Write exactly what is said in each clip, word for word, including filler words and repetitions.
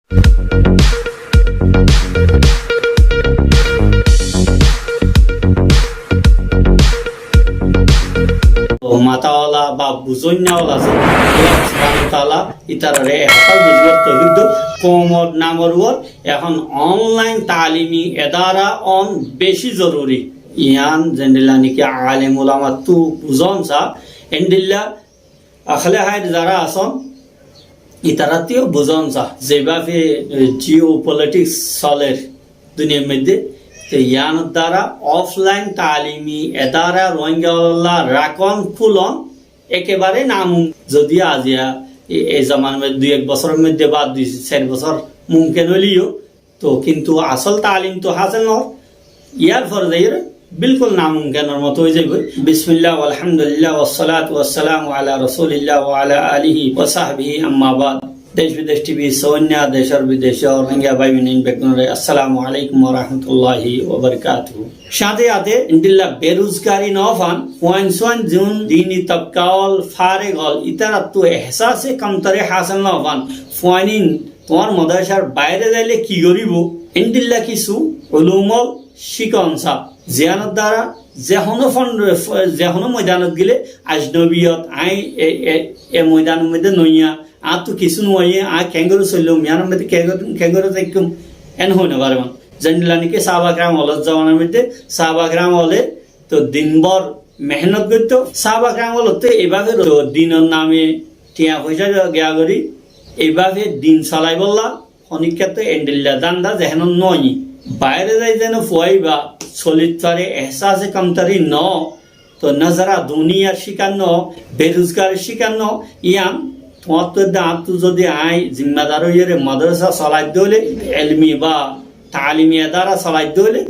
Matá ola ba buzóinna ola ze, Allah subhanahu wa taala ítarare ehsan buzor toufik dóuk. Koumor namor uore ehón online talimi edara on beci zoruri. Yián zendilla niki alem ulamattú buzón sa, endilla Akhle hair zara asón, ítarattú buzón sa, zeibábe, e, geopolitics soler duniyar moidde, te yiánor dara offline talimi edara Rohingya ókkololla rakón, kúlon, ekebare namum-, zodi aziya e, e zamanar moidde dui ek bosóror moidde ba dui sair bosór mumkin óileyo, Toh kintu asól taalim toh hásil noór. Yárfore zaiyóre bilkúl namumkinor moto ói zaibói. Bismillah, walhamdulillah, wassalatu wassalamu ala rasulillah wa ala alihi wa sahbihi, amma baad. Dec Bidesh T V sóinna, decór bidecór Rohingya bái boin beggúnore assalamu alaikum wa rahmatullahi wa barakatuhu. Sáñte sáñte endilla berozgari no fán, fuain suain ziún dini tobka ól, fareg ól, ítarattú ehsase kamtari hásil no fán, fuain in Tuáñr modrasar baire zaile ki goríbou? Endilla kissú ulum ól cíkon sa. Ziyánor dara ze honó fon-, ze honó moidanot gile ajnobiyot, añí e, e, e moidanor moidde noiya, añáttu kissú nuaiyé, añí keéngori soillum, yíanor moidde keéngori, keéngori táikkúm, en hoi no fare man. Zendilla niki sáhaba keram ólor zomanar moidde, sáhaba keram óle toh dinbór mehénnot goittó. Sáhaba keram ólottú eibábe toh dinor name tiañ foicá giya gorí, eibábe din solaibólla honíkkattú endilla danda zehénot nóiyi. Baire zai zene fuaibá solit fare, ehsase kamtari no, toh nazara duniyar cíkar no, berozgarir cíkar no, yián tuáñttú edde añáttu zodi añí zimmadar óiyore modrasa solaidde óile, elmi ba taalimi edara solaidde óile,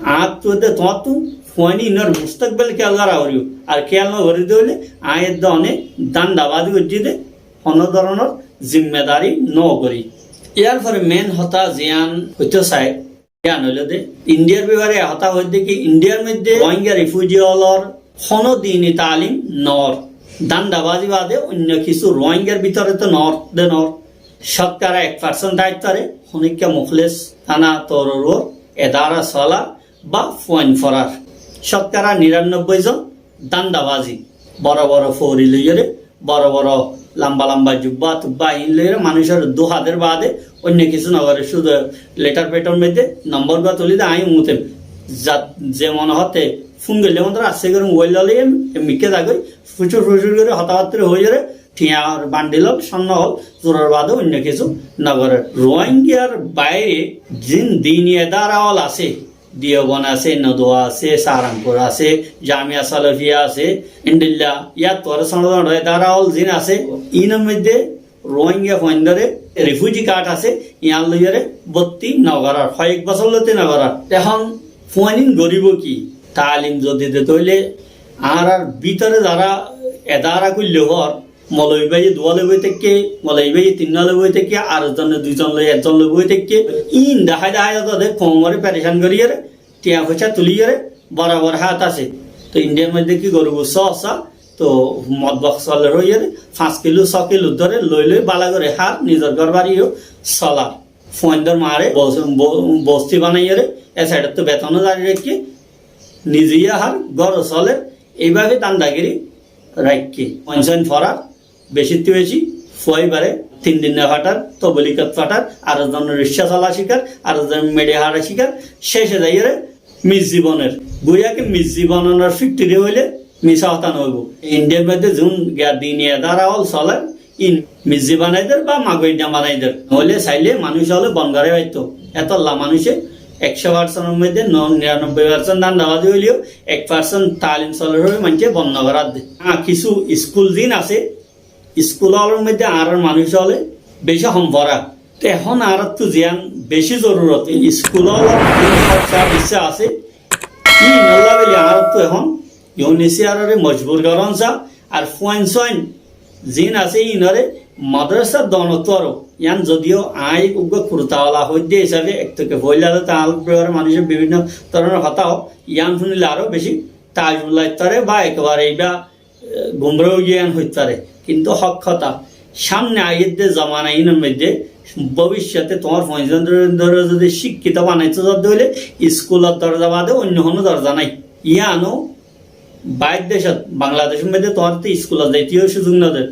añáttu edde tuáñttú fuain inor mustakbel kéyal gora foribó. Ar kéyal no gorídde óile, añí edde one dandabazi goijjí de, honó dóronor zimmadari no gorí. Yárfore main hotá ziyán hoitó sai, yían óilde, Indiyar befare e hotá hoidde ki, Indiyar moidde Rohingya refugee ólor honó dini taalim noór. Dandabazi bade oinno kissú Rohingyar bútore toh noór de noór. Cótkara ek percent táit fare, honíkka mukhlis ana toror uore edara sola, ba fuain forar. Cótkara nirannobboi zon dandabazi. Boro boro fori loiyóre, boro boro lamba lamba jubba tubba iín loiyóre manúicor duha der bade oinno kissú no gore, cúdu letar pedor moidde nombor gua tuli de añí mutem. Zat ze mone hoó te fún goille mottor asté gorí mobáil loi em-, emmikká zagói, fucur fucur gorí hotábattári hoiyóre, tiañr bandil ól, cónna ól, zuror bade oinno kissú no gore. Rohingyar baire zin dini edara ól asé, Diyobon asé, Nodowa asé, Sarampur asé, Jamia Salafiya asé, endilla, yáttu aró sóñço sóñço edara ól zin asé, inor moidde Rohingya fuaindóre refugee card asé, yián loiyóre botti no gorar, hoyek bosór lotti no gorar. Ehón fuain in goríbou ki? Taalim zodi de tóile añárar bútore zara edara kúille hoór, Moulovi báiye duwá loi boi táikke, moulovi báiye tinnúa loi boi táikke, ar zone dui zon loi ek zon loi boi táikke. Iín dahái dahái zade koumore perecan goríyore, tiañ foicá tulíyore, borabor hát asé. Toh Indiyar moidde ki gorib ussá ussá, toh motbok soler hoiyore, fañs kiló, só kiló dóre loi loi bála gore hár, nizor gór bari yó solar. Fuaindór maáre bos-, bo-, bosti banaiyore, e saidottú betonó zari raikké, nize yó hár, góró soler, eibábe dandagiri raikké. Fuain suain forar, becittú beci, fuaibáre tin din no fathar, tobolikot fathar, ar zonor rikcá sola cíkar, ar zonor meçi haça cíkar, céce zaiyore mis zibonor. Goya ki mis zibonor fiktiri hoile misá hotá no óibo. Indiyar moidde zun giya dini edara ól soler, in mis zibon banai der ba magoinna banai der. Noóile saile manúic óle bon gorí faitto. Etolla manúice ekcó percent or moidde no-, niranobboi percent dandabazi óileyo ek percent taalim soler hoói maincé bon no gorar de. Há, kissú iskul zin asé, iskul ólor moidde añárar manúic óle beci hom fora. Te ehón añárattú ziyán beci zorurot, iskul ólor zin hoksa bissa asé, íin olla buli añárattú ehón UNHCR ore mojbur goron sa, ar fuain suain zin asé inore madrasa donottú aró, yián zodiyo añí uggúa kurtaola hoidde hísabe ektoke foila de, tañr befare manúice bibinno dóronor hotá hoó, yián fúnile aró beci taajjub lait fare ba ekebare iba, e, gumra ói giyé yián hoit fare. Kintu hók hotá, sámne aiyédde zomana inor moidde Bóbiccote tuáñr fuaindóre zodi cíkkito banaito zadde óile iskulor dorza bade oinno honó dorza nái. Yíano bair decót, Bangladecór moidde tuáñrette iskulot zaiteyó cúzuk noder.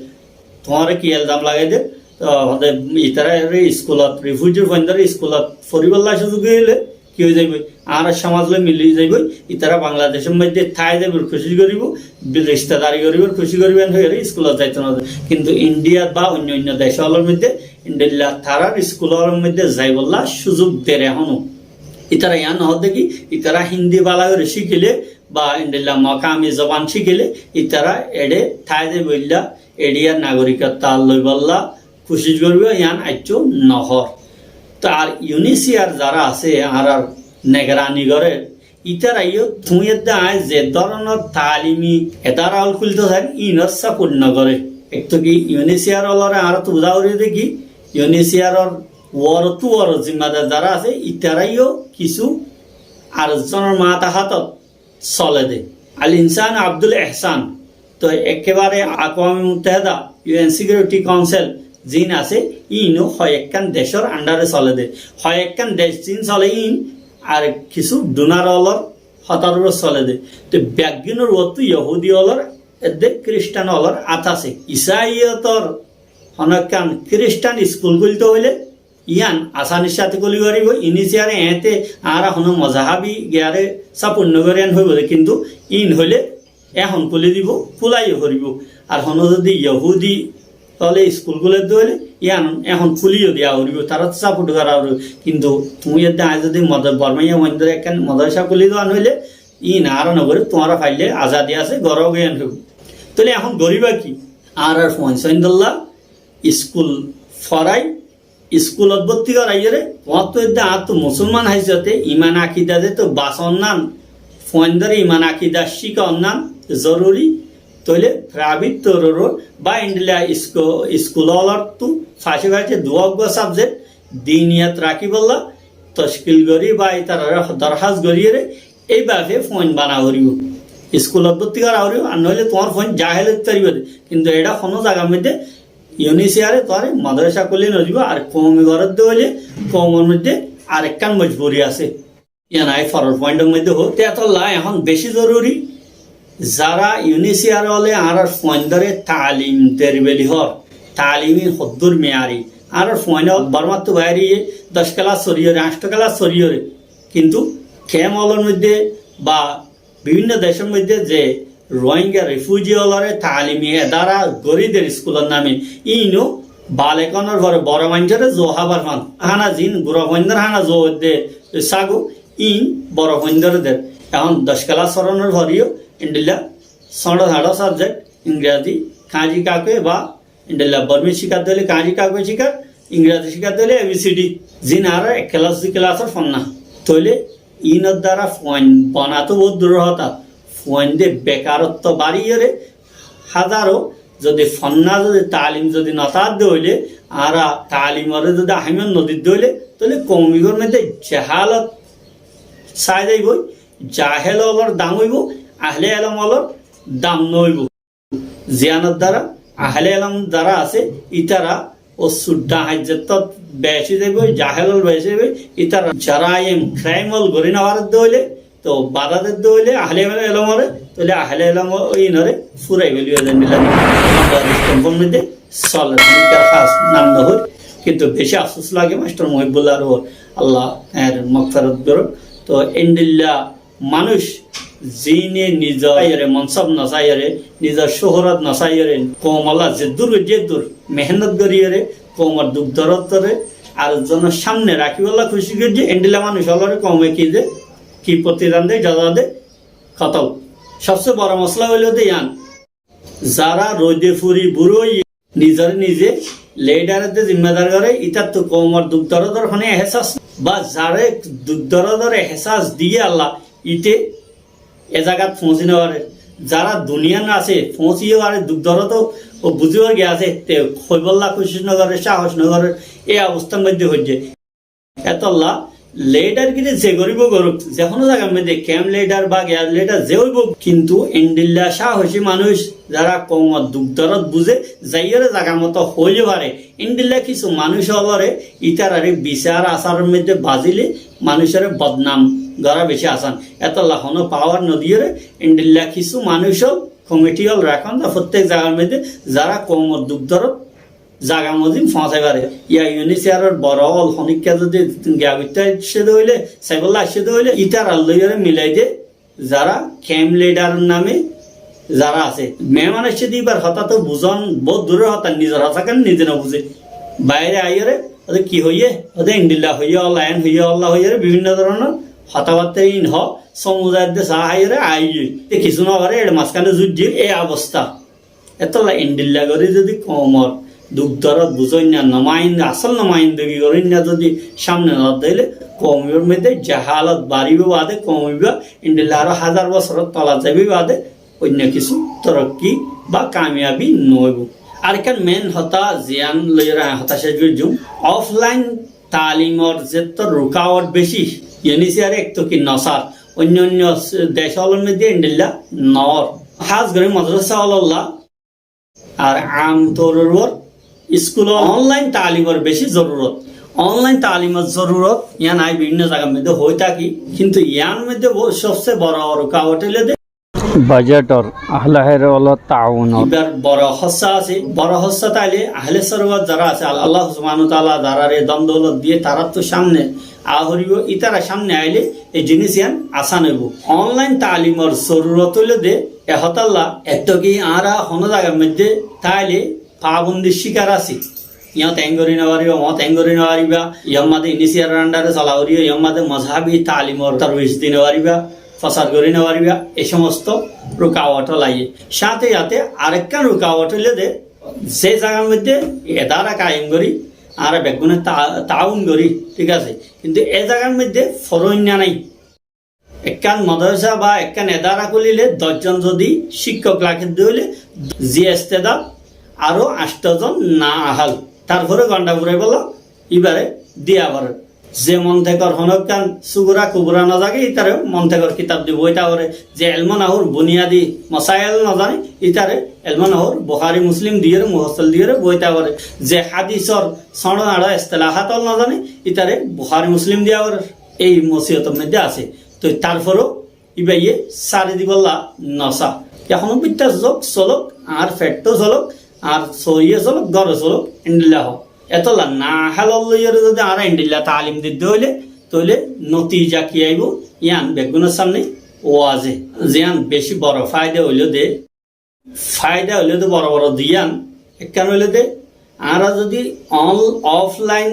Tuáñre ki elzam lagai der? Tó, hode itarare iskulot, refugir fuaindóre iskulot foribálla cúzuk dile ki ói zaiboi? Añárar somaz loi mili zaiboi. Itara Bangladecór moidde tái zaibar kucíc goribo, bi-, rishtadari goribar kucíc goribo, en hoiyóre iskulot zaito noder. Kintu Indiyat ba oinno oinno dec ólor moidde, endilla tarar iskul ólor moidde zaibálla cúzuk der ehóno. Itara yián no hoó de ki, itara Hindi bála gori cíkile, ba endilla mokami zoban cíkile, itara eçe tái zaibolla, eçiyar nagorikotto loibálla kucíc goribo, yián aiccó no hoór. Tó ar UNHCR zara asé, añárar negarani gorer, itarayó tuñí edde aññí ze dóronor talimi edara ól kúlito sair, inor saport no gore. Ettót ki UNHCR ólore añára tó buzá foribó de ki, UNHCR or uorottú uor zimmadar zara asé, itarayó kissú ar zonor matahátot sole de. Al Insan Abdul Ehsan, tó ekkebare Akwame Muttaheda, UN Security Council ziín asé, iíno hoyekkán decór andare sole de. Hoyekkán dec ziín sole iín ar kissú dunar ólor hotár uore sole de. Tó beggúnor uottú Yohudi ólor edde Kiristan ólor át asé. Isaiyotor honó ekkán Kiristan iskul kúlito óile, yián asanir sáte kúli faribó, UNHCR e eéñte añára honó mozahabi giyare saport no gorí en hoibó de, kintu iín hoilé ehón kúli dibó, kúlaiyó foribó. Ar honó zodi Yohudi óle iskul kúle de óile, yián ehón kúliyo diya foribó, tará tó saport gora foribó. Kintu tuñí edde aññí zodi modo-, Bormaiya fuaindóre ekkán modrasa kúli doán hoilé, iín añára no gorí, tuáñra faille azadi asé, goró giyán hoibó. Tóile ehón goríba ki? Añárar fuain suaindólla iskul forai, iskulot bótti goraiyóre, tuáñttu edde añáttu musolman hísabe iman akida de tó basonnán, fuaindóre iman akida cíkonnán zoruri, tóile private toror ba endilla isko-, iskul ólorttu face face duwá uggúa subject diniyat rakíbolla tockil gorí ba itarare dorhas goríyore, éibafe fuain bana foribó. Iskulot bótti gora foribó, ar noóile tuáñr fuain jahel óit faribó de. Kintu eçé honó zagar moidde UNHCR e tuáñre modrasa kúli no dibó, ar koumi goródde óile koumor moidde arekkán mojburi asé. Yián aññí foror point or moidde hoór. Te etolla ehón beci zoruri, zara UNHCR óle añárar fuaindóre talim der beli hoór, talim iín hoddúr meyari. Añárar fuain ól Bormattú bairé doc kelas foriyóre, añctho kelas foriyóre, kintu kemp ólor moidde ba bibinno decór moidde ze Rohingya refugee ólore talimi edara gorí der iskulor name, iíno balek ónor fore boro maincóre zoo hábar fan. Hána ziín gura fuaindór hána zoo edde sagu, iín boro fuaindóre der. Ehón doc kelas foronor foreyó endilla soñço sañço subject, Ingrazi, kañzi kakue ba endilla Bormi cíkadde óile kañzi kakue cíkar, Ingrazi cíkadde óile A B C D. Ziín añárar ek kelas dui kelasor fonná. Tóile iínor dara fuain bana tó bout duror hotá. Fuainde bekarotto bariyóre házaro zodi fonná zodi talim zodi no tákde óile, añára talimore zodi ahemiyot no didde óile, tóile koumigor moidde jahalot sái zaiboi, jahel ólor dam óibo, ahle elom ólor dam no óibo. Ziyanor dara ahle elom zara asé, itara ó sudda hajjettot beci zaibo, jahel ól beci zaibo, itara jarayim, crime ól gorí no faredde óile, tó bada dedde óile ahle elomore, tóile ahle elom ó-, inore furai felibo zendilla Bangladesh temple moidde soler, itara hás nam no hoir, kintu beci afsus lage mastor Muhibbullar uore, Allah er mogferot gorok. Tó endilla manúic ziíne nizor saiyóre, monsob no saiyóre, nizor cóhorot no saiyóre, koumolla zeddúr goijjé eddúr mehénnot goríyore, koumor duk dorodore ar zonor sámne rakíbolla kucíc goijjé, endilla manúic ólore koume ki de, ki protidán de, jaza de, kotol. Sobse boro mosola óilo de yián, zara roide furi buró óiye nizore nize lidar edde zimmadar gore, itattu koumor duk dorodor honó ehsas ba zare duk dorodor ehsas diye Allah, ite e zagat foóñsi no fare. Zara duniyat asé, foóñsi yo fare, duk dorod ó buzí fare, asé, te hoibolla kucíc no gore, sahos no gore, e obostár moidde hoijje. Etolla Lidar gíre ze goríbou gorúk, ze honó zagar moiddé kemp lidar ba giyas lidar ze óibou, kintu endilla cáhocí manúic zará koumor duk dorod buzé, zaiyóre zaga moto hoiyó fare, endilla kissú manúic ólore ítarare bisar asaror moiddé bazile manúicoré bodnam gorá beci asan. Etolla honó pawar nodiyóre endilla kissú manúic ól komiti ól rakón za fottek zagar moiddé zará koumor duk dorod zaga mozin foóñsai fare. Yá Yunisiyaror boro ól honikka zodi giya goittó aiccé de óile, saibolla aiccé de óile, ítarar loiyóre milai de zará kemp lidaror name zará asé. Meman aiccé de íbar hotá to buzón bout duror hotá, nizor hotá kán nize nobuzé. Baire aiyóre, óde ki hoiyé, óde endilla hoiyé, ólla en hoiyé, ólla hoiyóre, bibinno doronor hotábatta in ho, somuzar de sa aiyóre aiyé. Te kissú nogoré, ere mazkáne zuijjé, e obosta. Etolla endilla gorí zodi koumor duk dorod buzoinna, nomain-, asól nomaindagi goróinna zodi sámne no dóile, koumor moiddé jahalot baribó bade, koum ibá endilla aró házar bosóror tolat zaibó bade, oinno kissú torokki ba kamiyabi no óibou. Arekkán mein hotá ziyán loiyóre añí hotá céc goijjum, oflain taalimor zettór rukawot beci, Yunisiyare ekto ki nosar, oinno oinno dec ólor moiddé endilla noór. Hás gorí modorasa ólolla ar am toror uore iskul ól onlain taalimor beci zorurot. Onlain taalimor zorurot, yián añí bibinno zagar moiddé hoi táki, kintu yián moiddé bo-, sobse boro rukawot óilde Bajetor, ahle haire ólor taawunor. Ibar boro hóssa asé, boro hóssa táile ahle sorwat zará asé, Al-, Allah subhanahu wa taala zaráre don doulot diyé, taráttu sámne aá foribó, ítara sámne aile e jinis yián asán óibo. Onlain taalimor zorurot óilde e hotálla, ettóki añára honó zagar moiddé táile pabondir cíkar así. Yót eén gorí nofaribá, wót eén gorí nofaribá, yór mazé Yunisiyaror andare sola foribó, yór mazé mozhabi taalimor torwij di nofaribá, fosar gorí nofaribá, e somosto rukawot ól aiyé. Sáñte sáñte arekkán rukawot óilde, ze zagar moiddé edara kayem gorí, añára beggúne ta-, taawun gorí, thík asé, kintu e zagar moiddé foróinna nái. Ekkán modorasa ba ekkán edara kúlile doc zon zodi cíkkok lage de óile, ze estedad aró ancto zon na ahál. Tarfore gonda furaibólla íbare diya fore. Ze montekor honókkán sugura kubura no zage, ítare montekor kitab di boita fore. Ze elmo nahur buniyadi mosail no zane, ítare elmo nahur Buhari Muslim diyóre, mufassal diyóre boita fore. Ze hadisor soñço naço estelahat ól no zane, ítare Buhari Muslim diya fore. Ei mosiyotor moiddé asé. Toi tarforó íbaye sári dibolla nosá. Ehón bitta zok solok, añár fettó solok, añár soiye solok, góre solok, endilla hoó. Etolla na ahál ól loiyóre zodi añára endilla taalim didde óile, tóile notija ki aibó, yián beggúnor sámne wazé. Ziyán beci boro faida óilde, faida óilde boro boro duiyán, ekkán óilde, añára zodi on-, oflain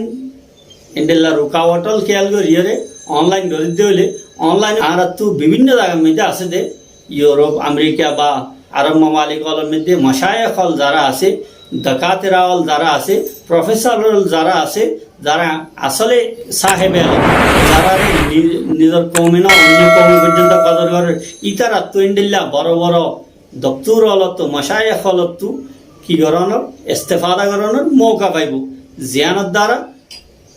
endilla rukawot ól kéyal goríyore onlain gorí de óile, onlain añárattú bibinno zagar moiddé asé de, Yurop, Amerika ba Arob mamalik ólor moiddé mocayek ól zará asé, dakatera ól zará asé, profesor ól zará asé, zará asóle sáhebe elom, zaráre ni-, nizor koume no, oinno koum foijjonto kodor gorer, ítarattú endilla boro boro doktor ólottú, mocayek ólottú ki gorónor, estefada gorónor mouka faibo. Ziyánor dara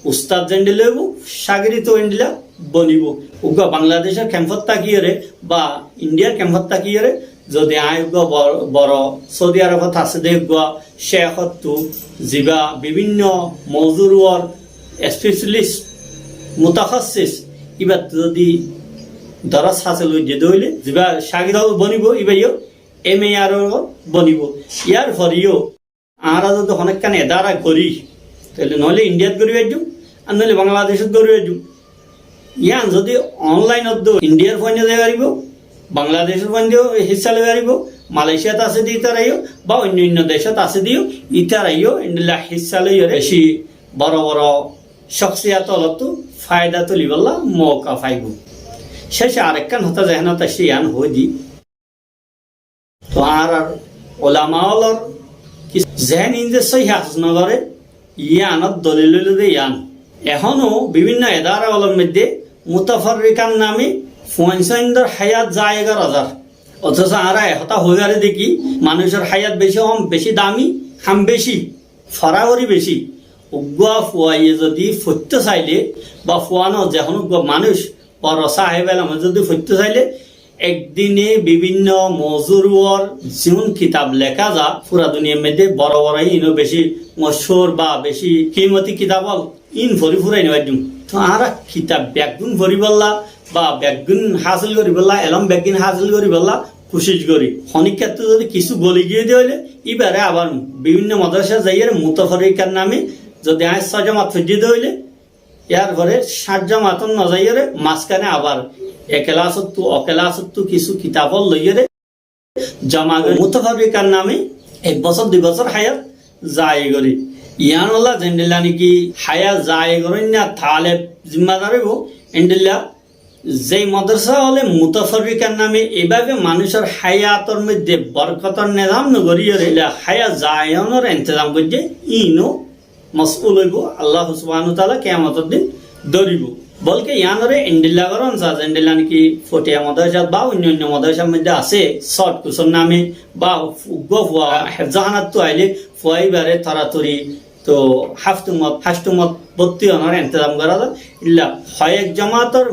ustad zendilla óibo, cágirit ó endilla bonibo. Uggúa Bangladecor kempot tákiyore ba Indiyar kempot tákiyore zodi añí uggúa bor-, boro Saudi Arobot asé de uggúa cékottú, ziba bibinno mouzur uore especialist, mutakhassis, íbattú zodi doros hásil óiye de óile, ziba cágir ól bonibo, íbayo em e ar ól bonibo. Yar foreyó añára zodi honókkán edara gorí, tóile noóile Indiyat gorí faijjum, ar noóile Bangladecot gorí faijjum. Yián zodi onlainot do Indiyar fuain zai faribó, Bangladecor fuain hissá loi faribó, Malaysiat asé de ítarayó, ba oinno oinno decot asé de yó, ítarayó endilla hissá loiyóre beci boro boro coksiyat ólottú faida tulibolla mouka faibo. Céce arekkán hotá zehénot aiccé yián hoói di. Toi añárar ulama ólor ki-, zehén inde sóhi hafes no gore, yiánor dolil óilde yián. Ehóno bibinno edara ólor moiddé mutafarrikan name fuain suaindor háyat zaya gora zar. Otoco añára e hotá hoi fari de ki, manúicor háyat beci hom, beci dami, ham beci, foragori beci. Uggúa fuaye zodi foitto saile, ba fua no, ze hono uggúa manúic, boro sáheb elome zodi foitto saile, ek dine bibinno mozur uor ziún kitab leká za, fura duniyar moidde boro boro íno beci mochúr ba beci kimoti kitab ól, ín fori furai no faijjum. To añára kitab beggún foribólla ba beggún hásil goribólla, elóm beggún hásil goribólla kucíc gorí. Honíkkattú zodi kissú goli giyé de óile, íbare abar bibinno modorasá zaiyóre mutafarrikar name zodi añí só jamat foijjí de óile, yar fore cáñt jamatot no zaiyóre, mazkáne abar e kelásottú, o kelásottú kissú kitab ól loiyóre joma gorí. Mutafarrikar name ek bosór dui bosór háyat zaya gorí. Yiánolla zendilla niki háyat zaya goróinna taleb zimmadar óibo, endilla ze modorasá óle mutafarrikar name eibábe manúicor háyator moidde borkotor nezam no goríyore, endilla háyat zaya ónor entezam goijjé, íno mosúl óibo, Allah subhanahu wa taala kiyamotor din dóribo. Bolke yiánore endilla gorón sa, zendilla niki Fotiya modorasát ba oinno oinno modorasár moidde asé, short course or name ba uggúa fua hefzohánattu aile fua íbare toratori to háftumot, háctumot bótti ónor entezam gorá za. Illa hoyek jamator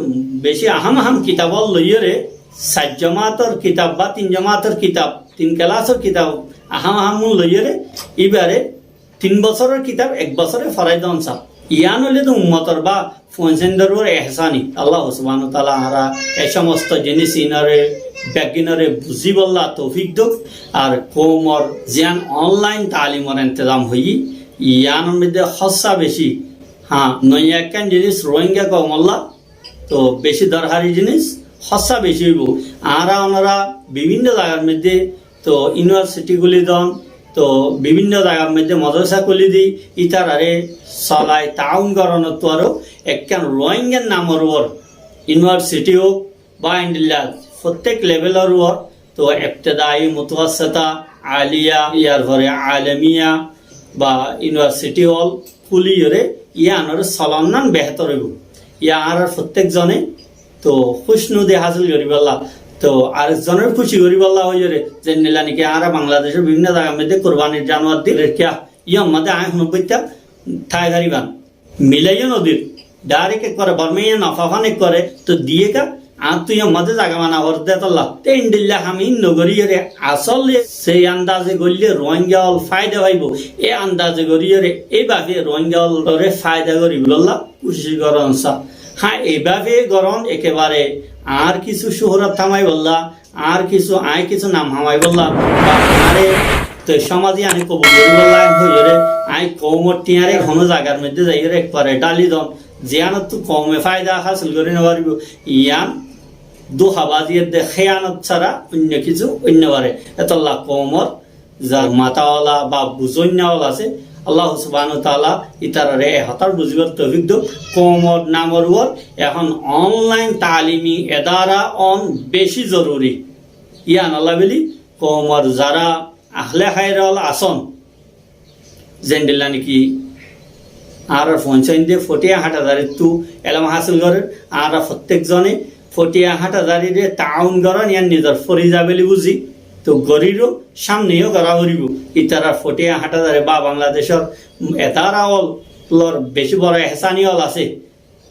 beci aham aham kitab ól loiyóre, sair jamator kitab ba tin jamator kitab, tin kelasor kitab aham aham ól loiyóre, íbare tin bosóror kitab ek bosóre forai don sa. Yián óile de ummotor ba fuainsaindor uore ehsáni. Allah subhanahu wa taala añára e somosto jinis ínore, beggúnore buzíbolla toufik douk. Ar koumor ziyán online talimor entezam hoiyí, yiánor moidde hóssa beci. Há, noiya ekkán jinis Rohingya koumolla to beci dorhari jinis, hóssa beci óibo. Añára onora bibinno zagar moidde to iunivarsiti kúli don, to bibinno zagar moidde modorasá kúli di, ítarare solai taawun gorónottú aró ekkán Rohingyar namor uor iunivarsiti óuk ba endilla fottek levelor uor, to ebtedai, mutowassita, aliya, yar fore alemiya ba iunivarsiti ól kúliyóre yiánor solonnan behétor óibo. Yá añárar fottek zone to kúcnudi hásil goríbolla, to arek zonore kúci goríbolla óiyore, zendilla niki añára Bangladecor bibinno zagar moidde kurbanir januar di rekiya, yór moidde añí honó boitta tái faribán. Milaiyo nodir, dairek ekkore Bormaiye nofafán ekkore, to diyé ká, añáttu yór moidde zaga bana foredde tolla. Te endilla ham ín no goríyore, asóle se andaze goille Rohingya ól faida faibo, e andaze goríyore, eibábe Rohingya ólore faida goríbolla kucíc gorón sa. Há, eibábe gorón ekebare añár kissú cúhorot hamaibolla, añár kissú, añí kissú nam hamaibolla, ba añáre to somaze añí kobul goríbolla añí hoiyóre, añí koumor thiañre honó zagar moidde zaiyóre ekebare dháli don, ziyánottú koume faida hásil gorí no faribo, yián duhabazi edde héyanot sára oinno kissú ói no fare. Etolla koumor zar mata ola ba buzóinna ól asé, Allah subhanahu wa taala ítarare e hotá buzíbar toufik douk. Koumor namor uor ehón online talimi edara on beci zoruri. Yiánolla buli koumor zara ahle hair ól asón, zendilla niki añárar fuainsainde Fotiya Háthazarittú elóm hásil gorér, añára fottek zone Fotiya Háthazarire taawun gorón yián nizor foriza buli buzí, to goríro, samneyo gorá foribo. Ítarar Fotiya Háthazari ba Bangladecor edara ólor beci boro ehsáni ól asé.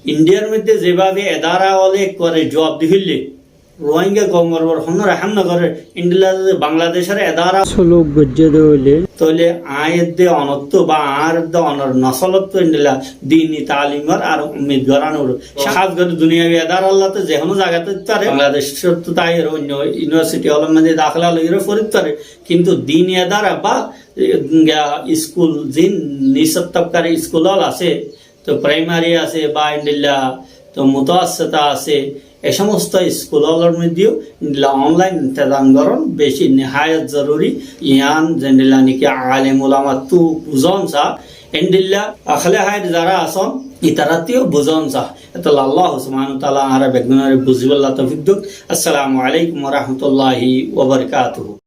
Indiyar moidde zebábe edara óle ekebare juab di féille, Rohingya koumor uor honó rehám no gorér, endilla zodi Bangladecor edara suluk goijjé de óile, tóile añí edde onottú ba añár edde onor nosolottú endilla dini talimor ar ummid gorá no fore. Hás gorí duniyabi edaralla to ze honó zagat óit fare, Bangladecottú táiyore oinno iunivarsiti ólor moidde dakela loiyore forit fare, kintu dini edara ba, e, iskul, zin nisab tobkar iskul ól asé, to primary asé ba endilla, to mutowassita asé, e somosto iskul ólor moiddeyo endilla online intezam gorón beci nehayot zoruri. Yián zendilla niki alem ulamattú buzón sa, endilla ahle hair zara asón, ítarattúyo buzón sa. Etolla Allah subhanahu wa taala añára beggúnore buzíbolla toufik douk. Assalamu alaikum wa rahmatullahi wa barakatuhu.